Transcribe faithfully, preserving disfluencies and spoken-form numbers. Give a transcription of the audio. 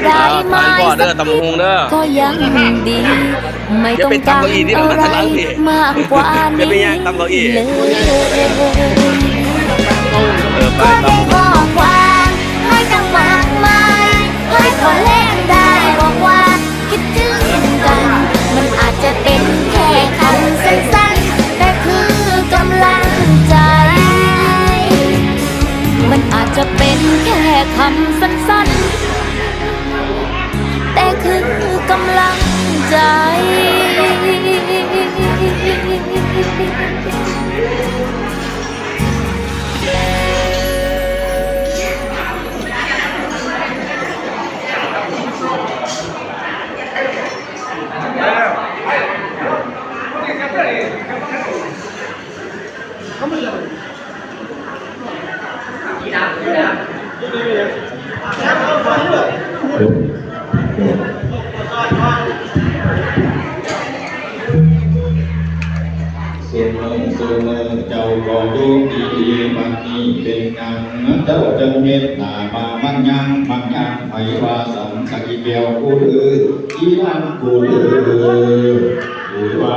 ได้ไหม อ่า ทานก่อนเด้อ ตำบักหุ่งเด้อ ก็ยังดี ไม่ต้องการอะไรมากกว่านี้เลย เออ ไป ขอได้ข้อความ ไม่ต้องมากมาย ให้พอเล่นได้บอกว่า คิดถึงกัน มันอาจจะเป็นแค่คำสั้นๆ แต่คือกำลังใจ มันอาจจะเป็นแค่คำสั้นๆ แต่คือกำลังใจ สุเมอสุเมอเจ้าก็ดูดีบัดนี้เป็นหยังเจ้าจังเฮ็ดหน้ามามันยังมันยังไผว่าสันสักอีแก้วกูเด้ออีหลานกูเด้อหรือว่า